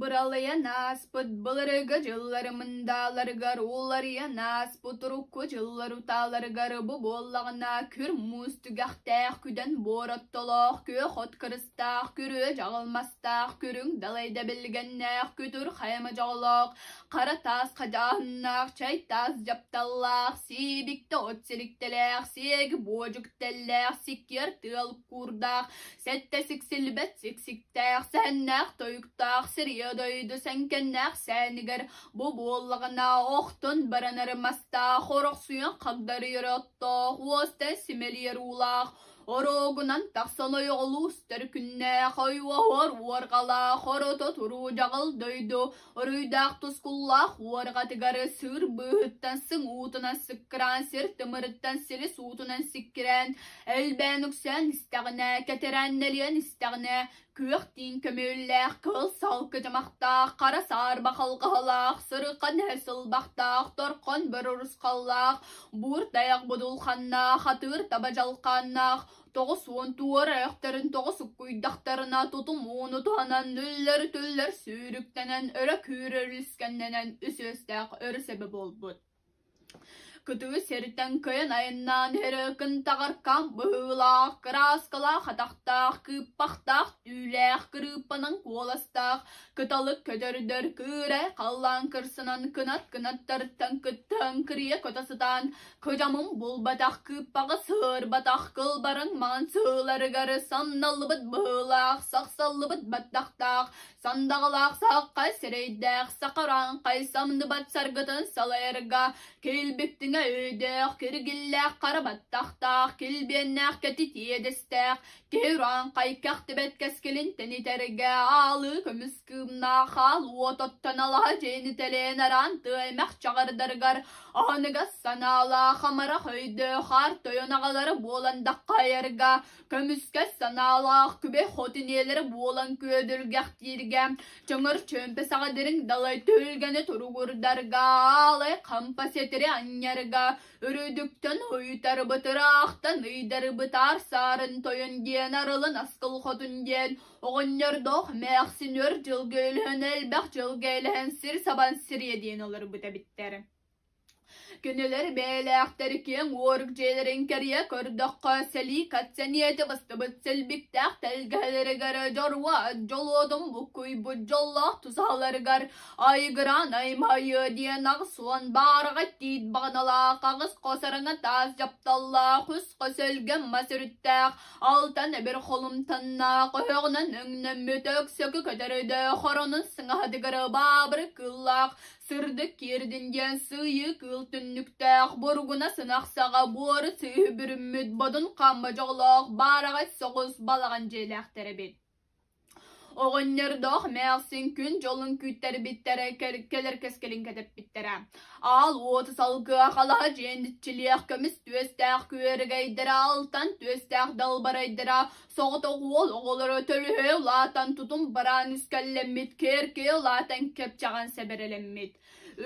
Быралыйан ааспыт былыргы дьыллары мындааларыгар уларыйан ааспыт урукку дьыллар утааларыгар бу буоллаҕына күр муус түгэхтээх күдэн буор оттолоох күөх от кырыстаах күрүө дьаҕыл мастаах күрүҥ далай дэбилгэннээх күтүр хайа модьоҕолоох хара таас хадьааһыннаах чай таас дьапталлаах сиибиктэ от силиктэлээх сиэги буодьук тэллээх сиккиэр тыал куурдаах Сэттэ сиксилбэт сиксиктээх, сэһэннээх тойуктаах сирийэ дойду сэҥкэннээх сээнигэр бу буоллаҕына охтон баранар мастаах, орохсуйан хагдарыйар оттоох, уостан симэлийэр уулаах, оруогунан тахсан ойоҕолуу устар күннээх, ойуоһуор уорҕалаах, орото туруу дьаҕыл дойду Оруйдаах тускуллаах уорҕатыгар сыыр быыһыттан сыҥ уутунан сыккыраан сир тымырыттан силис уутунан сиккирээн, элбээн үксээн истэҕинэ, кэтэрээн нэлийэн истэҕинэ, күөх тииҥ көмүөллээх, кыһыл салгы дьамахтаах, хара саарба халҕаһалаах, сырыхан эһэ сылбахтаах, торхон бөр урусхаллаах, буур тайах будулханнаах, атыыр таба дьалхааннаах, 90 туора өөхтөрүн тоҕо суккуйдахтарына тутум ууну туһанан үллэр-түллэр сүүрүктэнэн өрө күүрэр үлүскэннэнэн үс үөстээх өрүс эбэ буолбут. Кытыы сиртэн кыйан айаннаан иһэр кынтаҕаркаан быһыылаах, кырааскалаах атахтаах, кыыппахтаах түүлээх, кырыыппанан куоластаах, кыталык көтөрдөр кыырай халлаан кырсынан кынат кынаттарыттан кыттыһан кырыйа көтө сытаан Кыдьамын булбатах кыыппаҕы сыырбатах кылбарыҥ маҥан сыыларыгар самналлыбыт быһыылаах, сахсаллыбыт баттахтаах, сандаҕалаах саахха сирэйдээх, сахарааҥхай самныбат саргытын салайарга килбиктиҥэ өйдөөх, киргиллээх хара баттахтаах, килбиэннээх кэтит иэдэстээх, киһи урааҥхай кэхтибэт кэскилин тэнитэргэ аалыы көмүс кыымнаах аал уот оттон алаһа дьиэни тэлээн араан тыа эмэх чаҕардарыгар аһыныгас санаалаах амарах өйдөөх аар тойон аҕалара буолан даххайарга көмүскэс санаалаах күбэй хотун ийэлэрэ буолан күөдүргэхтииргэ чөҥөр чүөмпэ саҕа дириҥ далай түһүлгэни туругурдарга аалай хампа сэтири анньарга Үрүдүктэн уйтарбыт ыраахтан ыйдарбыт аар саарын тойон диэн арылын аскыл хотун диэн оҕонньордоох эмээхсин өр дьылга өлөһөн элбэх дьылга элэһэн сир сабан сириэ диэн олорбут эбиттэр. Кинилэр бэйэлээхтэр киэҥ уорук дьиэлэрин кэрийэ көрдөххө, сэлии сэниэтэ быстыбыт силбиктээх тэлгэһэлэригэр дьоруо дьолуотун буккуйбут дьоллоох тусаһаларыгар Айгыраан аймайыа диэн 80 баараҕай тиит баҕаналаах, аҕыс хос араҥа таас дьапталлаах, үс хос өлгөм мас өрүттээх, алтан эбир холумтаннаах, өһөҕүнэн өҥнөммүт өксөкү көтөрөйдөөх, оронун сыҥаһатыгар баабыры кыыллаах, сырдык киирдин диэн сыыйыы кыыл түннүктээх, буругуна сынах саҕа буору сыыһы бүрүммүт бодун хаамма дьоҕолоох баараҕай соҕус балаҕан дьиэлээхтэр эбит. Оҕонньордоох эмээхсин күн дьолун күүттэрбиттэрэ, кэлэр кэскилин кэтэппиттэрэ. Аал уоту салгыах, алаһа дьиэн иччилиэх, көмүс түөстээх күөрэгэйдэрэ, алтан түөстээх далбарайдара, соҕотох уол оҕолоро төлөһө улаатан тутум бараан үскэллэммит, киэркэйэ улаатан кэпчэҕэн сэбэрэлэммит.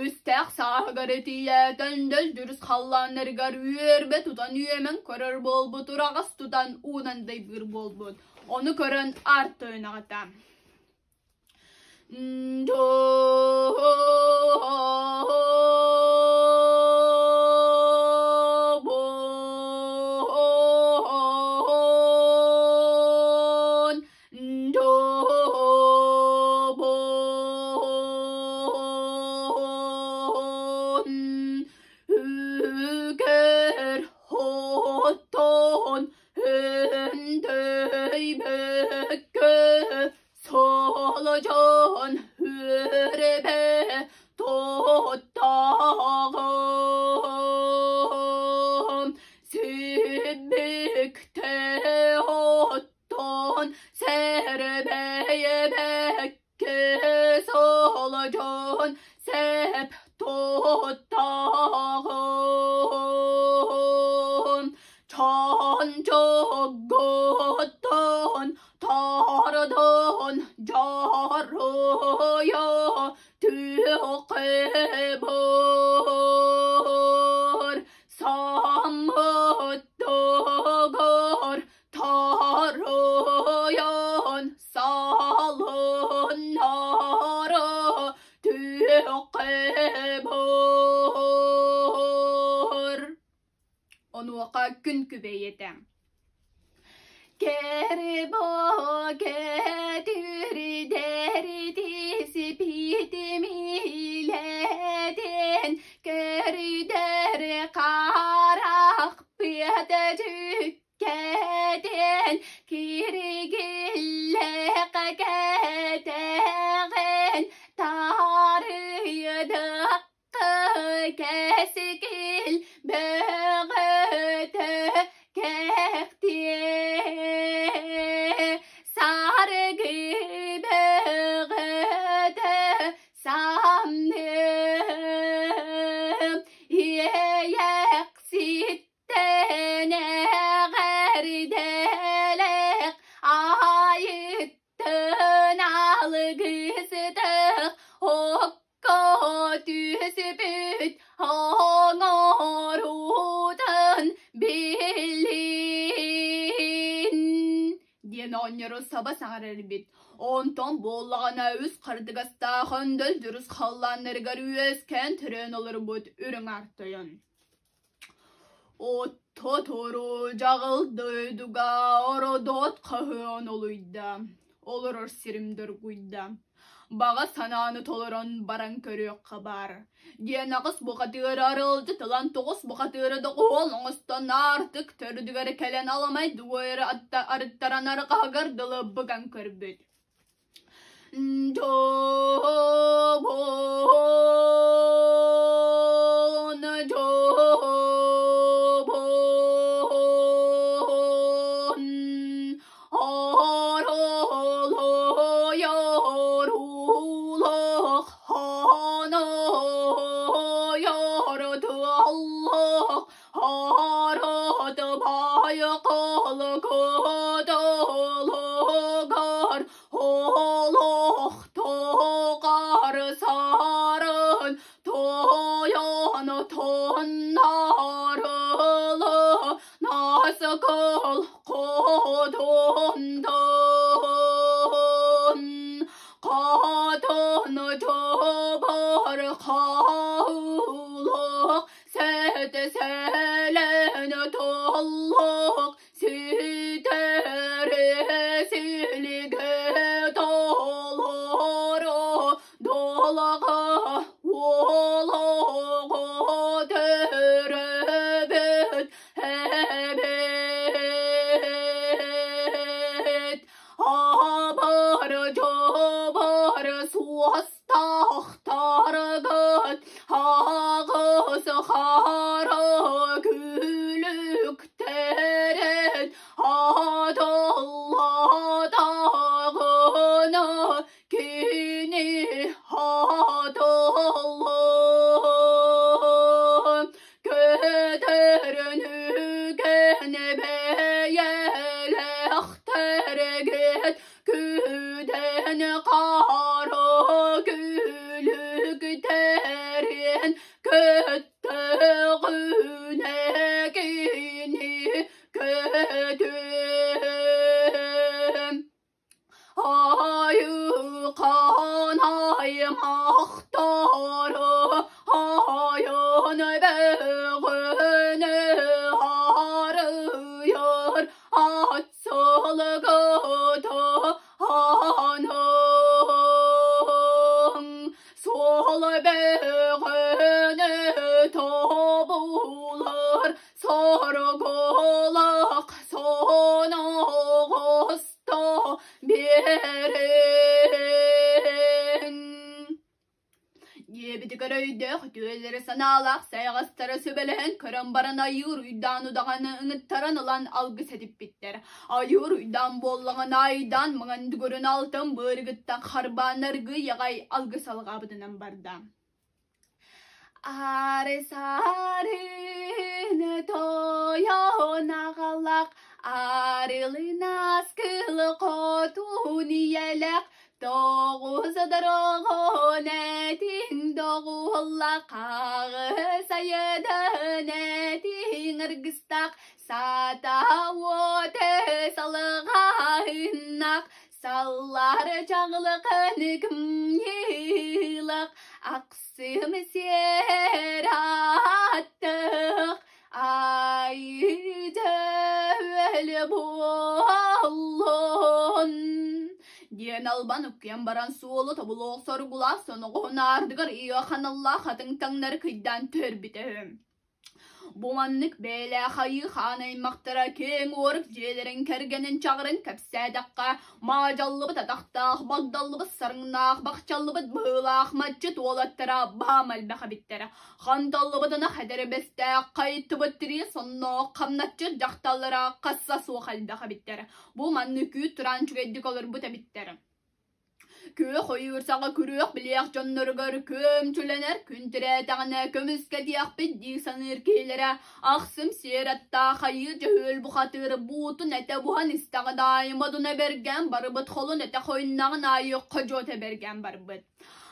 Үстээх сааһыгар тиийэ төндөл дүрүс халлааннарыгар үөрбэ тутан үөмэн көрөр буолбут, ураҕас тутан уунан дайбыыр буолбут. Ону көрөн аар тойон аҕата Добун үгэр хотон Өндөйбөккө солодьон үөрбэ туттаҕым сибикте оттон сэрбэйбэккэ солодьон сэп туттаҕым Чончоготтон тордон дьоруйа түөкэбор самыттыгар торуйан салыннарар. онуоха күн күбэй этэ. Кэрбо-кэтүрдэритисипитимилэтин көрүдэр харахпыт дьүккэтин киригиллэх кэтэҕин таарыйдах Кэскил бөҕөтө кэхтиэ, саргы бөҕөтө самныам, иэйэхсит Тэнэҕэрдэлэх айыттын алгыстых окко түспүт оҥоруутун билин диэн оҕонньору саба саҥарар эбит. Онтон буоллаҕына үс хардыгастаах өндөл дьурус халлааннарыгар үөскээн төрөөн олорбут үрүҥ аар тойон. Отто-тору дьаҕыл дойдуга ородуот хаһыан олуйда, олорор сирим доргуйда, баҕа санааны толорон баран көрүөххэ баар диэн аҕыс бухатыыр арылдьыт ылан тоҕус бухатыыры доҕуһуол оҥостон аартык төрдүгэр кэлэн аламай дуойары арыттаран арҕаһыгар дылы быган көрбүт. Дьобуон, дьобуон, оролойоруулах хонойор тыаллах Харат байкал кытылыгар олохтугар сарын тойон туннарылы наскыл кутундун Қатын чобар қаулық Сэтэ-сэлэн толлук ситэри силигэ толору долаҕа уолугу төрөбүт эбит. Абар-дьабар суос Тахтаргыт аҕыс хара күлүктэрин атыллатаҕына кини атыллан көтөрүнүгэн бэйэлэхтэргит Күдэн хара күлүктэрин көттөҕүнэ кини көтүөм. Айыкан аймахтары айын бөҕөнү арыйар ат Сылгыта аның сол бөҕөнү тобулар соргулах соноҕосто биэриҥ. Диэбитигэр өйдөөх үтүөлэри санаалаах сайаҕастара сүбэлэһэн көрөн баран айыыр уйдаан удаҕаны ыҥыттаран ылан алгыс этиппиттэр. Айыыр уйдаан буоллаҕына айдаан маҥан дүгүрүн алтан быарыгыттан харбаан аргыый аҕай алгыс алҕаабытынан барда. Аары сарын тойон аҕалах, арылынас кыл хотун ийэлэх, Тоҕус дороҕон этиҥ доҕуһулла хаҕыс айыдын этиҥ аргыстаах сата уот салҕаһыннах саллар чаҕылыкын кымньыылах ахсым сиэр аттых. Айдэл буоллун диэн албан уккуйан баран суолу тобулуох соругулаах соноҕоһун аардыгар ыахан аллаах хатыҥ таҥнары кыйдаан түһэрбитэ үһү. Бу маннык бэйэлээх айыы хаан аймахтара киэҥ уорук дьиэлэрин кэргэнин чаҕырын кэпсээтэххэ, маадьаллыбыт атахтаах, багдаллыбыт сарыҥнаах, бахчаллыбыт быһыылаах маччыт уолаттара баам элбэх эбиттэрэ. Ханталлыбыт ынах эдэрбэстээх, хайыттыбыт тирии сонноох, хамначчыт дьахталлара хасса суох элбэх эбиттэрэ. Бу маннык үүт тураан үчүгэйдик олорбут эбиттэр. Күөх ойуур саҕа күрүөх билиэх дьонноругар күөмчүлэнэр күн тирээтэҕинэ көмүскэтиэхпит дии саныыр киһилэрэ ахсым сиэр аттаах айыы дьөһүөл бухатыыр буутун этэ буһан истэҕин аайы модуна бэргэн барыбыт холун этэ хойуннаҕын аайы ходьуота бэргэн барбыт.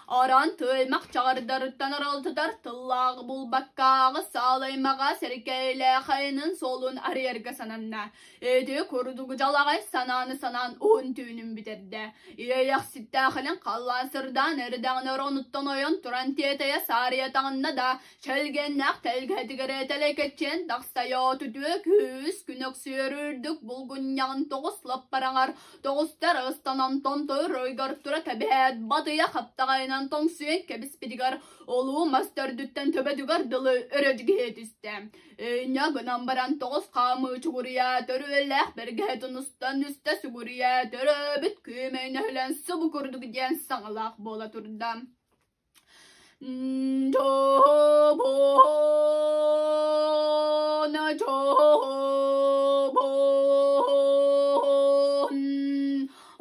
Аран тыаймах чаҕардарыттан аралтытар тыллааҕы булбаккааҕы саалаймаҕа сэрикэйлээх айанын суолун арыйарга сананна. Ити курдук дьалаҕай санааны санаан уһун түүнүн бүтэрдэ. Иэйэхситтээхинэн халлаан сырдаан эрдэҕинэ оронуттан ойон туран тиэтэйэ саарыйа таҥынна да, чэлгиэннээх тэлгэһэтигэр тэлэкэччийэн тахсайа отутүө күүс күн өксүөр үрдүк булгунньаҕын тоҕус лаппараҥар тоҕустар ыстанан томтойор ыйгар тура кэбиһээт батыйа хаптаҕайынан тоҥсуйан кэбиспитигэр улуу мас төрдүттэн төбөтүгэр дылы өрө дьигиһэ түстэ. Инньэ гынан баран тоҕус хаамыы чугуруйа, төрүөллээх бэргэһэтин устан үстэ сүгүрүйэ, төрөөбүт күөмэй нөһүлэн субу курдук диэн саҥалаах буола турда. Дьобуона дьобуон,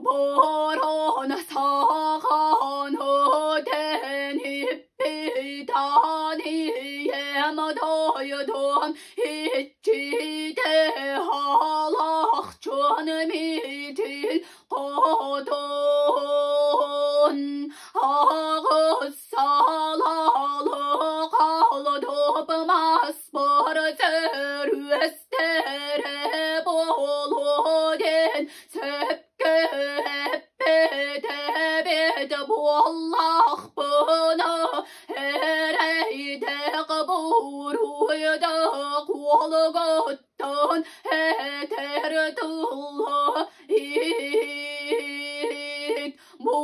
бороона саҕан Питанием дойдум иччитэ халахчын митил хотун аҕыс салалы қалдып маспыр сөрүөстэрэ буолуо диэн сөпкө эппит буоллахпына эрэйдээх буруйдаах уолугуттан этэр тылла иһит бу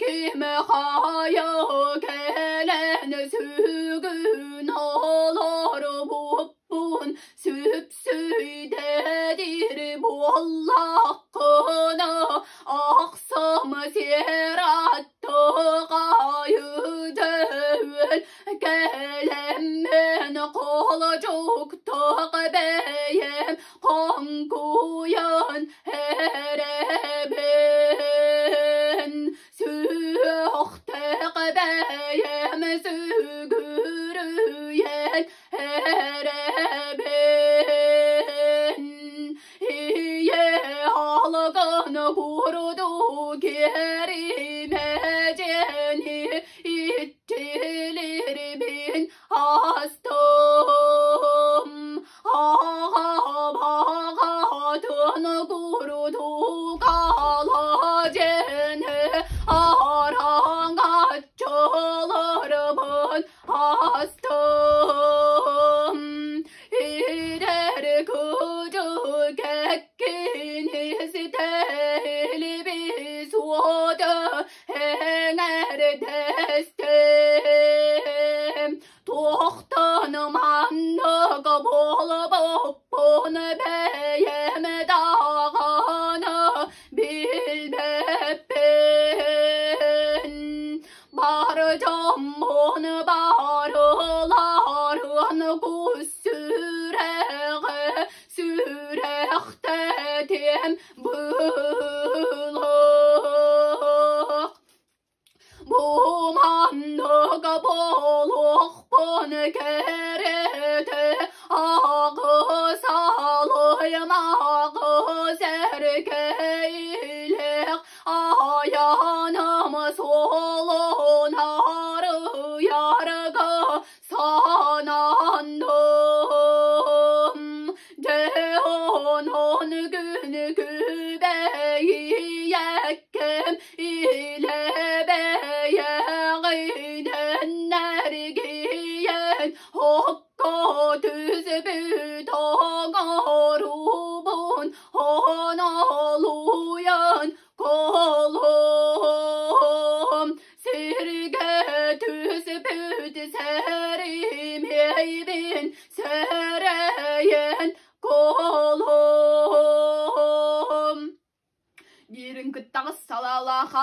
ким хайа кэлэн сүгүн олорбуппун сүпсүйдэтир буоллаххына ахсым сиэр аттыҕайыдыөл кэлэммин холдьуктук бэйэм хоҥкуйан эрэбин сүһүөхтээх бэйэм сүгүрүйэн эрэбин ийэ алган курдук кэримэдьэни иччилэрбин астым аҕа баҕатын курдук аладьыны араҥаччыларбын Астым ирэр кыдьык эккини ситэлибис уота эҥэрдэстим туохтан маннык буолбуппун бэйэм даҕаны билбэппин Бар дьоммун барыларын кус сүрэҕи сүрэхтэтиэм былык. Бу маннык буолуохпун кэрэтэ аҕыс алыймаҕыс эркэйлээх Айаным суолун арыйарга сананным. Дьэ онон күн күбэйиэккэм илэ бэйэҕинэн эргийэн окко түспүт.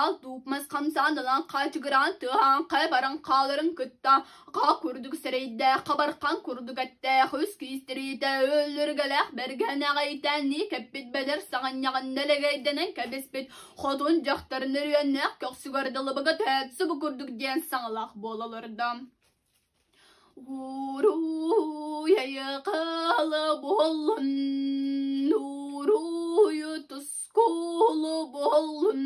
Аал дууп мас хамсаан ылан хаачыгыраан тыаһаан хайа баран хааларын кытта хаа курдук сэрэйдээх, хабархан курдук эттээх, үс киистириитэ өллөргэлээх бэргэн эҕэйтээннии кэппит бэдэр саҕынньаҕын нэлэгэйдэнэн кэбиспит хотун дьахтар нөрүөннээх көхсүгэр дылыбыга түһээт субу курдук диэн саҥалаах буола олордо. Уруй айыкалы буоллун, уруй тускулу буоллун,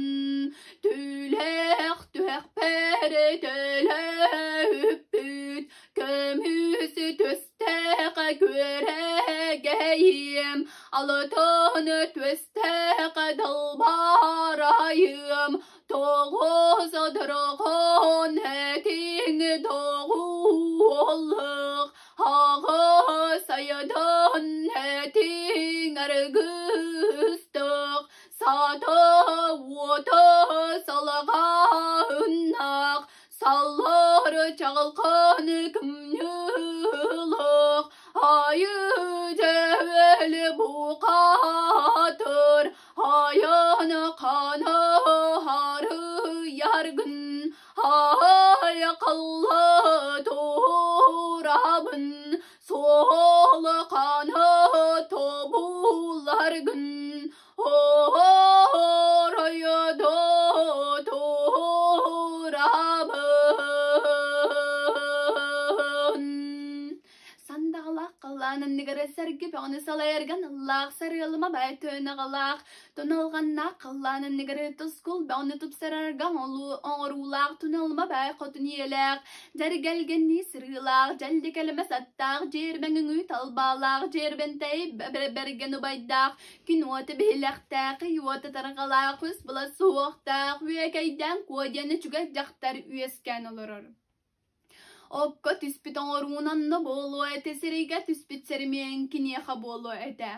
түүлээх түһэхпэр төлөппүт, көмүс түстээх күөрэгэйим, алтын түстээх далбарайым, Тоҕус дорогон этиҥ доҕуоллук, аҕыс айдан этиҥ аргыстык, сата уота салҕаһыннах, саллар чаҕылхан кымньыылык, айы дьэл бухатыр, Айан хана харыйаргын, айқалла турабын, сол қана тобуларгын, оройдо турабын. Сандаҕалаах халлаан анныгар сэргэ бөҕөнү салайарган ыллаах сарыалыма баай тыанаҕалаах туналҕаннаах халлаан анныгар тускул бөҕөнү тупсарарга оҥоруулаах туналыма баай хотун ийэлээх дьэргэлгэннии сырыылаах дьэлликэлэмэс аттаах дьиэрбэҥ талбаалаах дьиэрбэнтэй бэргэн убайдаах күн уота биһилэхтээх ый уота тарҕалаах үс былас суһуохтаах үөкэйдээн куо диэн үчүгэй дьахтар үөскээн олорор. Окко түспүт оҥоруун онно буолуо этэ, сирэйгэ түспүт сэрэмиэн киниэхэ буолуо этэ.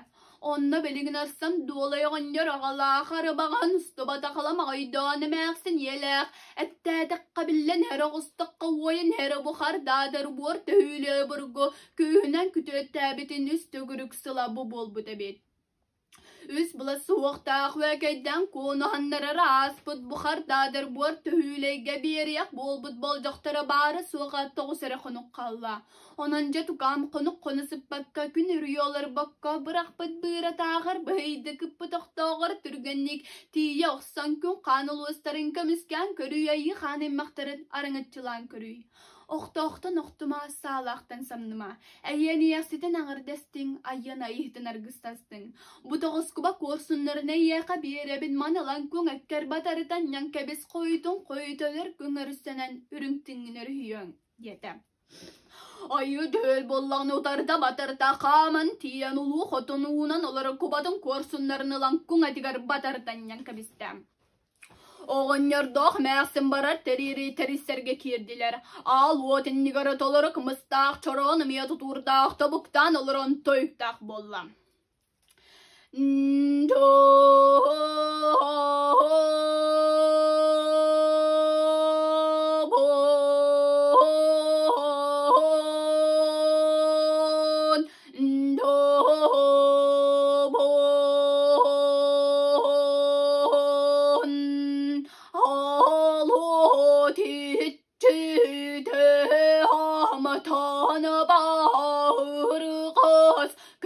Онно билигин арсан дуолай оҕонньор аҕалаах арыбаҕын устубатах аламаҕайдоон эмээхсин ийэлээх, эттээтэххэ биллэн эрэ оҕустахха уойан эрэ бухар даадар буор төһүүлүө обургу күүһүнэн күтүөттээбитин үс төгүрүк сыла бу буолбут эбит. Үс былас суһуохтаах үөкэйдээн куонуһаннарара ааспыт бухардаадыр буор төһүүлэйгэ биэриэх буолбут болдьохторо баара-суоҕа тоҕус эрэ хонук хаалла. Онон дьэ тукаам хонук-хоно сыппакка күн үрүйэ олорбокко бырахпыт быыратааҕар быһыйдык ыппыт охтооҕор түргэнник тиийэ охсон күн хаан улуустарын көмүскээн көрүү айыы хаан аймахтарын араҥаччылаан көрүй. Охтоохтон охтума, саалаахтан самныма. Эйиэн ийэхситин аҥардэстиҥ, айыан айыһытын аргыстастыҥ. Бу тоҕускуба куорсуннарын эйиэхэ биэрэбин ман ылан күҥ эккэр батарытан ньаҥ кэбис хойутун хойуталар күҥ өрүстэнэн үрүҥ тиҥҥин өрүһүйүөҥ диэтэ. Айыы дьөөл буоллаҕына утарыта батарыта хааман тиийэн улуу хотун уунан олорор кубатын куорсуннарын ылан куҥ этигэр батарытан ньаҥ кэбистэ. Оҕонньордоох эмээхсин барар тэриири тэрийсэргэ киирдилэр. Аал уот иннигэр толору кымыстаах, чороон эмиэ тутуурдаах, тобуктаан олорон тойуктаах буолла.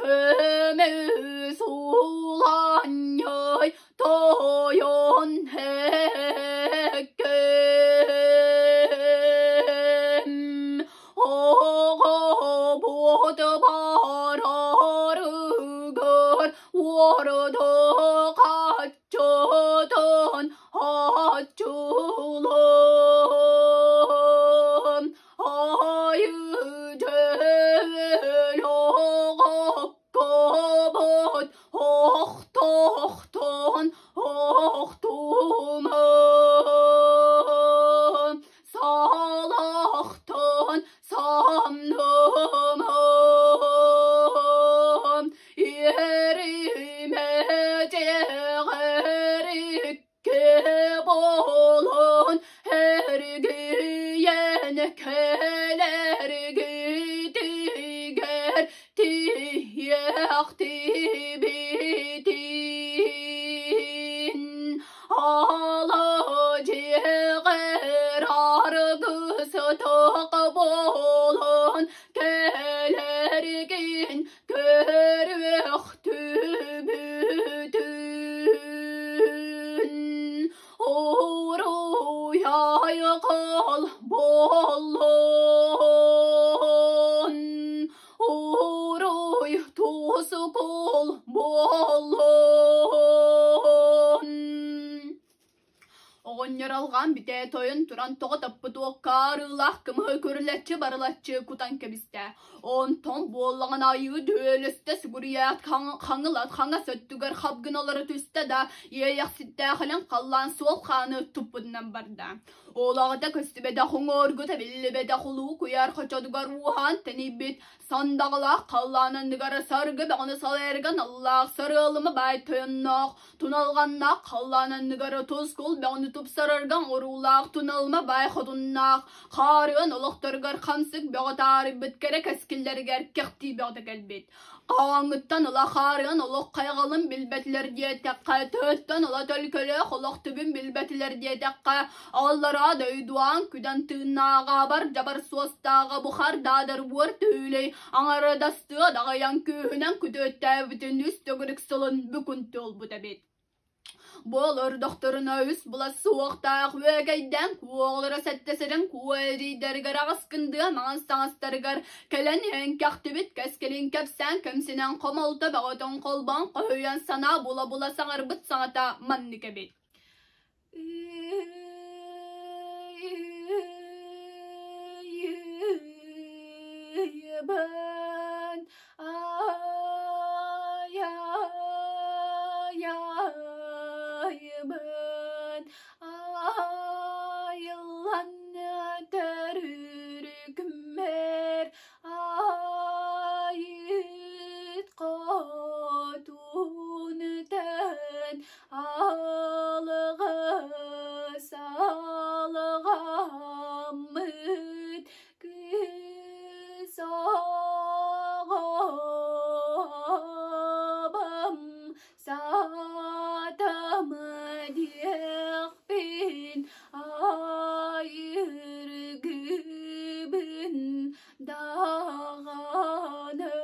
Көмүс уланньай тойон һэккэм Оҕобут барарыгар уорду хаччытын хаччылым Айыы дьэл оҕоккобут охтохтон охтумам Салахтан самнымам Иэримэ дьэҕэриккэ буолан Эргийэн кэлэргитигэр тиийиэхтибитин Ала Айхал буоллун, уруй тускул буоллун. Оҕонньор алҕаан бүтээт тойон туран тоҕо таппыт уокка арыылаах кымыһы күрүлэччи барылаччы кутан кэбистэ. Онтон буоллаҕына айыы дүөлүстэ сүгүрүйээт хаҥылат хаҥас өттүгэр хап гына олоро түстэ да иэйэхситтээхинэн халлаан суол хааны туппутунан барда. Ол аҕата көстүбэтэх уҥуоргута биллибэтэх улуу куйаар хочотугар ууһаан тэнийбит сандаҕалаах халлаан анныгар саргы бөҕөнү салайарга аналлаах сарыалыма баай тойонноох Туналҕаннаах халлаан анныгар тускул бөҕөнү тупсарарга оҥоруулаах туналма баай хотуннаах хаарыан олохторугар хамсык бөҕө таарыйбыт кэрэ кэскиллэригэр кэхтии бөҕөтө кэлбит. Хаһааҥҥыттан ыла хаарыан олох хайҕалын билбэтилэр диэтэххэ, төһөттөн ыла төлкөлөөх олох түбүн билбэтилэр диэтэххэ, аллараа дойдуаан күдэн тыыннааҕа бар-дьабар суостааҕа бухар даадар буор түүлэй аҥарадастыа даҕайан күүһүнэн күтүөттээбитин үс төгүрүк сылын бүкүн туолбут эбит. Буолар дохторуна үс булас суохтаах үөгэйдээн куоҕалара сэттэ сирин куо эрийдэригэр аҕыс кындыа маҥан саҥастарыгар кэлэн иһэн кэхтибит кэскилин кэпсээн кэмсинэн хомолто бөҕөтүн холбоон хоһуйан санаа була-була саҥарбыт саҥата маннык эбит. Айыбын айыллан төрүрүкмэр айыт хотун тэн алгыс алгаммыт кыыс оҕобум саатама диэхпин айыргыбын даҕаны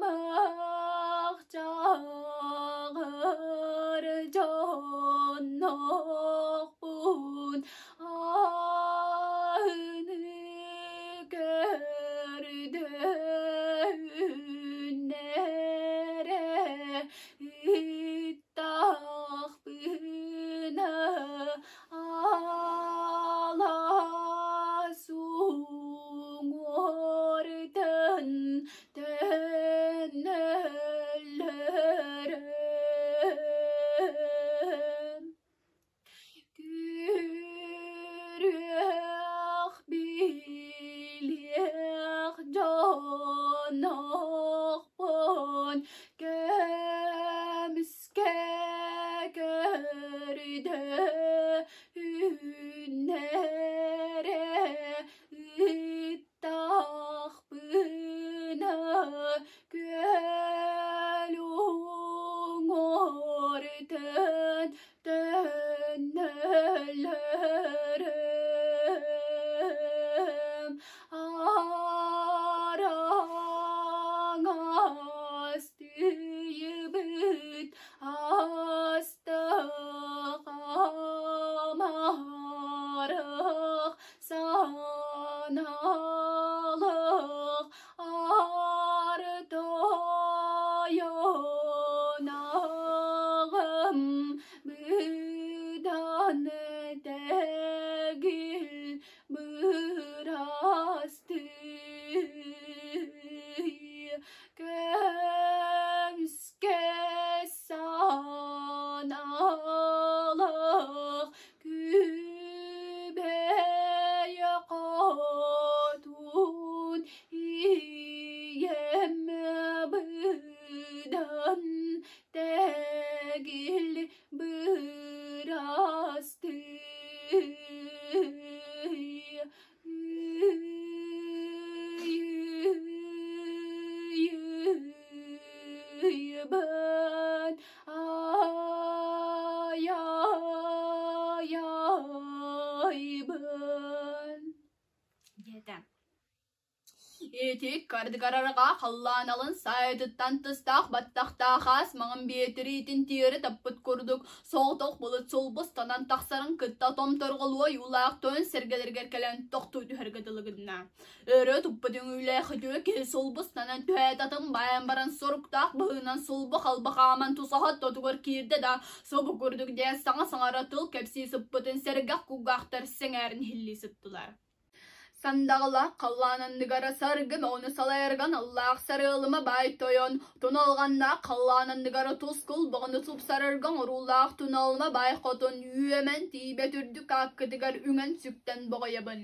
Айамах чаҕыр дьоннохпун аһыны көрдөһүннэрэ ыттахпына алаас уҥуортан төннөллөрө. Күрүөх билиэх дьонохпун көмүскэ көрдө үүннэрэ ыттахпына күөл уҥуортан төннөллөрөм араҥас тыйбыт астах амарах саналах артойонаҕым быдан тэгил бырастыы көмүскэ саналах күбэйэ хотун ийэм быдан тэгил бырастыы Диэтэ. Ити кардыгарарга халлаан алын саайытыттан тыстаах баттахтаах аас маҥан биэтириитин тиэрэ таппыт курдук соҕотох былыт сулбустанан тахсарын кытта томторҕолуо ойуулаах тойон сэргэлэригэр кэлэн тохтуу түһэргэ дылы гынна. Өрө туппут үҥүүлээх үтүө киһи сулбустанан түһээт атын баайан баран соруктаах быһыынан сулбу халба хааман тусаһа тотугар киирдэ да субу курдук диэн саҥа саҥара тыл кэпсии сыппытын сэргэх кулгаахтар сэҥээрин иһиллии сыттылар. Сандаҕалаах халлаан анныгар саргын ону салайарга аналлаах сарыалыма баай тойон, туналҕаннаах халлаан анныгар тускул боҕону тупсарарга оҥоруулаах туналыма баай хотун үөмэн тиийбэт үрдүк ааккытыгар үҥэн-сүктэн боҕуйабын.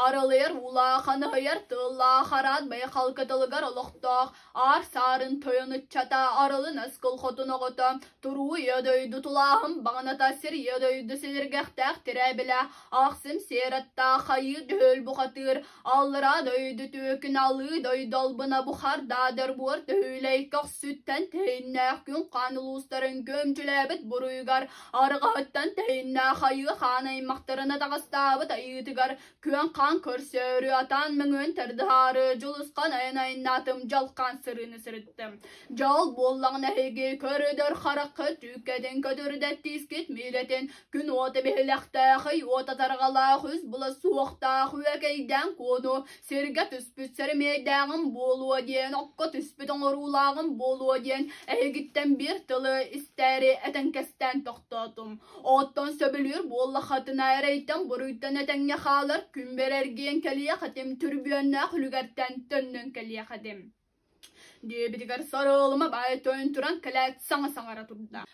Арылыйар уулаах аныһыйар тыллаах араат байхал кытылыгар олохтоох Аар саарын тойон ыччата арылын аскыл хотун оҕото туруу ийэ дойду тулааһын баҕаната сир ийэ дойду силиргэхтээх тирээбилэ ахсым сиэр аттаах хайыы дьөһүөл бухатыыр аллараа дойду түөкүн алыы дойду албына бухар даадар буор төһүүлэй көхсүттэн тэһииннээх күн хаан улуустарын күөмчүлээбит буруйугар арҕаһыттан тэһииннээх айыы хаан аймахтарын атаҕастаабыт айыытыгар Күөн хаан көрсөөрү, атаан мөҥүөн тардыһаары, дьулусхан айан айаннаатым, дьалхаан сырыыны сырыттым. Дьол буоллаҕына эһиги көрүдөр хараххыт түүккэтин көтүрдэт тиискит миилэтин, күн уота биһилэхтээх, ый уота тарҕалаах, үс була суохтаах үөкэйдээн куону, сиргэ түспүт сэрэмиэйдээҕим буолуо диэн, окко түспүт оҥоруулааҕым буолуо диэн эһигиттэн биир тылы истээри этэҥкэстээн тохтоотум. Оттон сөбүлүүр буоллаххытына эрэйтэн-буруйтан этэҥҥэ хаалар күн бэрэргиэн кэлиэх этим, түрбүөннээх үлүгэртэн төннөн кэлиэх этим. Диэбитигэр сарыалыма баай тойон туран кэлээт саҥа саҥара турда.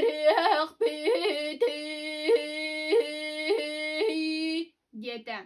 Кэлиэхпитий, диэтэ.